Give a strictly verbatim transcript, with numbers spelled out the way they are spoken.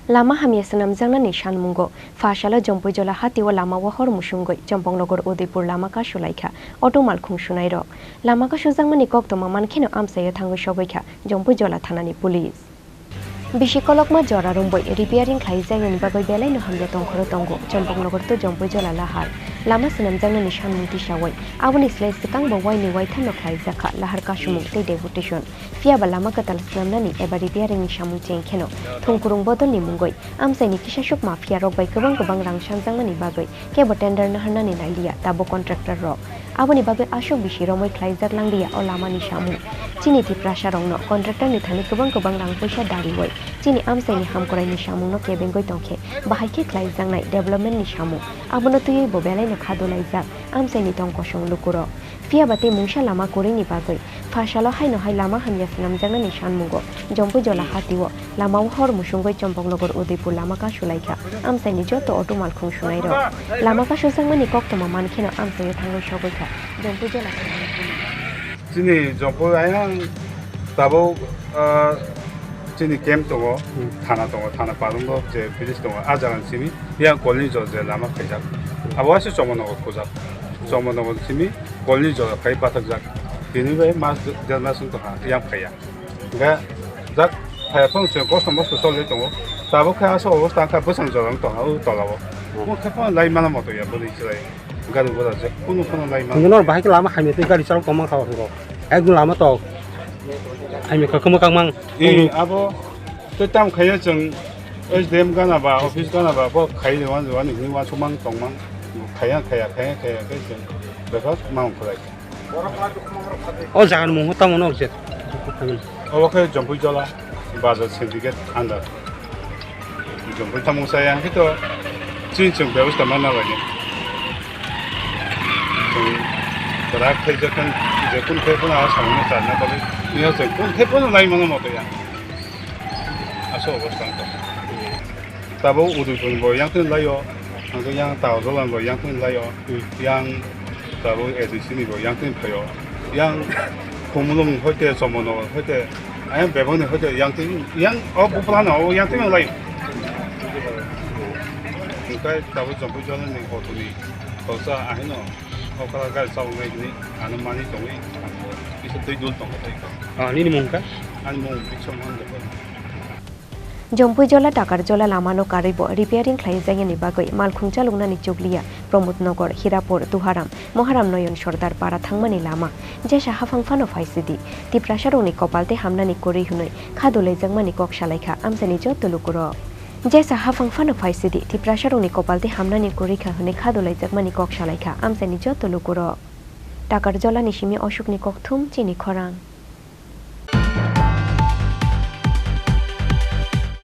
Lama hamya swnamjaknani sanmungo, Pha salo Jompuijola hatio lama o hor musungwi Chompongnogar Udaipur lama kasulaikha auto malkhung sunairok. Lama kasujakmani koktwma mankheno amchaio thangwi sogwikha Jompuijola thanani police. Bisi kolokma jora romwi repairing khlaijaknani bagwi belaino hamya tongkhoro tongo Chompongnogar to Jompuijola lahar. Lama swnamjaknani sanmung tisawi aboni slai swkangbo waini waitharno khlaijakha lahar kasumung tei deputation. Phiyaba lama kwtal swnamnani eba repairingni samung chengkheno thongkwrwng bodolni mungwi amchaini kisasuk mafia rok bai kwbang kwbang rang sanjaknani bagwi kebo tender naharnani nailiya tabuk contractor rok. Aboni bagwi aswk bisi romwi khlaijak langlia o lamani samung. Chini Tiprasa rokno contractor ni thani kwbang kwbang rang puisa dariwi chini amchaini hamkraini samungno kebengwi tongkhe bahai khe khlaijaknai development ni samung. Abono twiwi bo belaino kha dolaijak amchaini tong kosong lukurok. Phiyaba tei mungsa lama kwrwini bagwi Pha salo haino hai lama hamya swnamjaknani sanmungo Jompuijola hatio lama o hor musungwi Chompongnogar Udaipur lama kasulaikha amchaini joto auto malkhung sunairok. Lama kasujakmani koktwma mankheno amchaio thangwi sogwikha Jompuijola thanani police. Chini Jompui ayang tabuk, ah, chini camp tongo, hmm, thana tongo, thana palungo je police tongo, ah jagani simi yang kolni jora je lama khaijak. Abo waisa Chompongnogar khujak. Chompongnogar simi kolni jora khai bathakjak. Tini bai mas der mas wng tongkha, yang phaiya. Hingkhe jak phaiya phano chwng kosto mosto choli tongo. Tabuk khe aswk obostha wngkha bwsang jora wng tongkha o tolao. Bo khe phano lai mano moto ya bwrwi chwrai. Gari gora je kunu phano lai mano. Hingkhe nor bahai khe lama hamya tei gari chalok tongma kha hwngo. Ekdom lama tok. Hamya kha kwma kangmang. E, abo tei tam khaiya chwng S D M gana ba, office gana ba, bo khai rwani rwani hwnwi uansukmang tongmang. Khaiya, khaiya, khaiya, khaiya, khe chwng bebak ma ongkhorlai. O jaga ni mung tamo no je. Obo khe Jompuijola, Bazar Syndicate under. Jompui tamo saya khe to chini chwng bebosta ma nalaini. Chwng kwrak khaijak khan je kun khe phano a samungno charna bagwi. Nini chwng kun khe phano lai mano moto ya. Aswk obostha wngkha. Tabuk Udaipur bo yang twi laio, hwnkhe yang Taojola bo yang twi laio, yang tabuk A D C ni bo yang twi phaio, yang Khumulwng hoite Chompongnogar hoite, ayang bebakni hoite yang twi, yang o buphulano o yang twi laio. Hwnkhe tabuk Jompuijolani auto ni khoroksa ahino o kala gari chaloknai hwnwi ano manwi tongwi kisa twi dul tongkha tei kha. Ah, nini mung kha? Ani mung Biksom Hanjapur. Jompuijola Takarjola lamano karwibo repairing khlaijaknani bagwi malkhung chaloknani chukliya Pramod Nagar, Hirapur, Tuharam, Moharam Noyon Sordar para thangmani lama jesa haphang phano phaisidi. Tiprasarokni kopal tei hamnani kwrwi hwnwi kha dulaijakmani kok salaikha amchaini joto lukurok. Jesa haphang phano phaisidi, Tiprasarokni kopal tei hamnani kwrwi kha hwnwi kha dulaijakmani kok salaikha amchaini joto lukurok. Takarjolani simi Ashokni kokthum chini khorang.